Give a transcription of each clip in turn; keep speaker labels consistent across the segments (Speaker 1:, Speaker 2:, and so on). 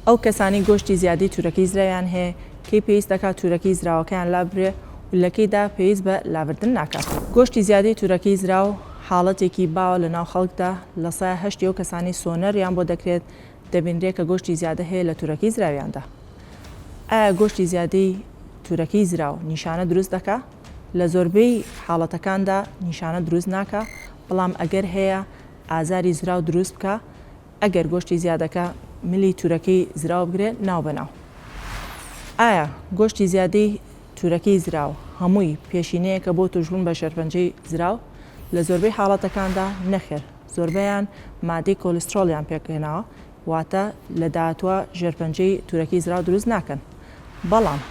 Speaker 1: ئەو کەسانەی گۆشتی زیادەی تورەکەی زراویان هەیە کەی پێویست دەکات تورەکەی زراوەکەیان لاببرێ و لەکەیدا پێویست بە لابردن ناکات؟ گۆشتی زیادەی تورەکەی زراو حاڵەتێکی باوە لەناو خەڵکدا، لە سای هەشتی ئەو کەسانەی سۆنەر یان بۆ دەکرێت دەبینرێ کە گۆشتی زیادە هەیە لە تورەکەی زراویاندا. ئایا گۆشتی زیادەی تورەکەی زراو نیشانە دروست دەکا؟ لە زۆربەی حاڵەتەکاندا نیشانە دروست ناکا، بەڵام ئەگەر هەیە ئازاری زراو دروست بکا ئەگەر گۆشتی زیادەکە ملی تورەکەی زراو بگرێ ناو بە ناو. ئایا گۆشتی زیادەی تورەکەی زراو هەمووی پێشینەیەکە بۆ توشبوون بە شێرپەنجەی زراو؟ لە زۆربەی حاڵەتەکاندا نەخێر، زۆربەیان مادەی کۆلیسترۆڵیان پێکهێناوە، واتە لە داهاتووا ژێرپەنجەی تورەکەی زراو دروست ناکەن. بەڵام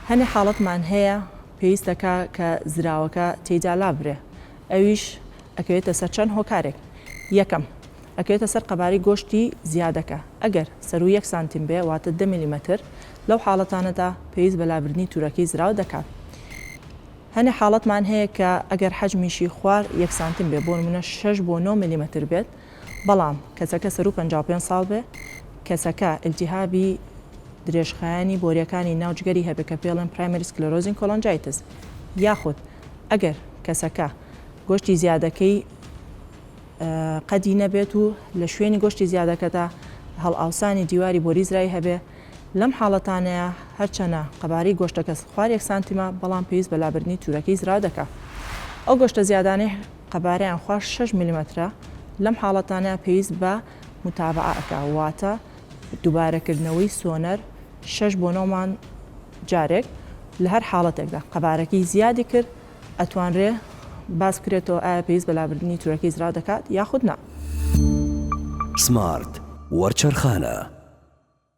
Speaker 1: هەنێ حاڵەتمان هەیە پێویست دەکا کە زراوەکە تێیدا لاببرێ، ئەویش ئەکەوێتە سەر چەند هۆکارێک. یەکەم، ئەکەوێتە سەر قەبارەی گۆشتی زیادەکە، ئەگەر سەروو یەک سانتیم بێ واتە دە ملیمەتر، لەو حاڵەتانەدا پێویست بە لابردنی تورەکەی زراو دەکات. هەنێ حاڵەتمان هەیە کە ئەگەر حەجمیشی خوار یەک سانتیم بێ بۆ نمونە شەش بۆ نۆ ملیمەتر بێت بەڵام کەسەکە سەروو 55 ساڵ بێ کەسەکە ئیلتیهابی درێژخایەنی بۆریەکانی ناو جگەری هەبێ کە پێڵێن primary sclerosing cholangitis یاخود ئەگەر کەسەکە گۆشتی زیادەکەی قەدی نەبێت و لە شوێنی گۆشتی زیادەکەدا هەڵئاوسانی دیواری بۆری زرای هەبێ، لەم حاڵەتانەیا هەرچەنە قەبارەی گۆشتەکە خوار یەک سانتیمە بەڵام پێویست بە لابردنی تورەکەی زراو دەکا. ئەو گۆشتە زیادانەی قەبارەیان خوار شەش ملیمەترە لەم حاڵەتانەیا پێویست بە موتابەعە ئەکا واتە دوبارەکردنەوەی سۆنەر شەش بۆ نۆ مانگ جارێک لە هەر حاڵەتێکدا قەبارەکەی زیادی کرد ئەتوانرێ باس بکرێتەوە ئایا پێویست بە لابردنی تورەکەی زراو دەکات یاخود نا.
Speaker 2: سمارت وەرچەرخانە.